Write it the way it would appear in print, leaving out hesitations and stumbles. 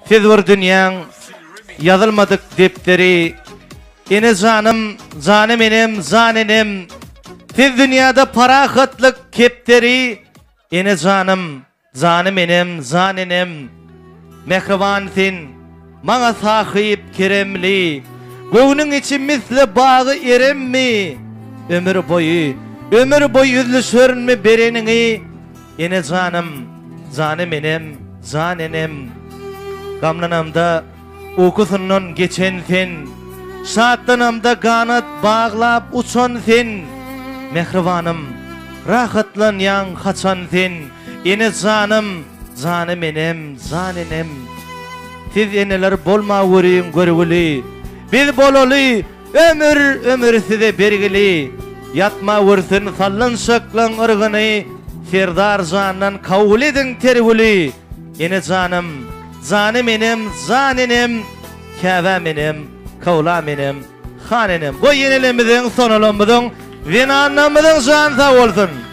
Siz bir dünýäň ýazylmadyk depderi, Ene janym, janym enem, jan enem. Siz dünýäde parahatlyk kepderi, Ene janym, janym enem, jan enem. Mähriban sen, maňa sahyp keremli, Göwnüň içi misli bagy Eremmi? Ömür boýy, ömür boýy üzlüşerinmi bereniňi? Ene janym, janym enem, jan enem. Gamlanamda ukusyndan geçen sen, Şatlanamda ganat baglap uçan sen. Mähribanym, rahatlanýaň haçan sen? Ene janym, janym enem, jan enem. Siz eneler bolmaweriň görgüli, Biz bolaly Ömür, ömür size bergili, Ýatmawursin sallançaklaň yrgyny, Serdar jandan kabul ediň ter güli. Ene janym, janym enem, jan enem, Käbäm enem, Kawlam enem, han enem. Goý enelerimiziň, sonalarymyzyň, zenanlarymyzyň jany sag bolsun!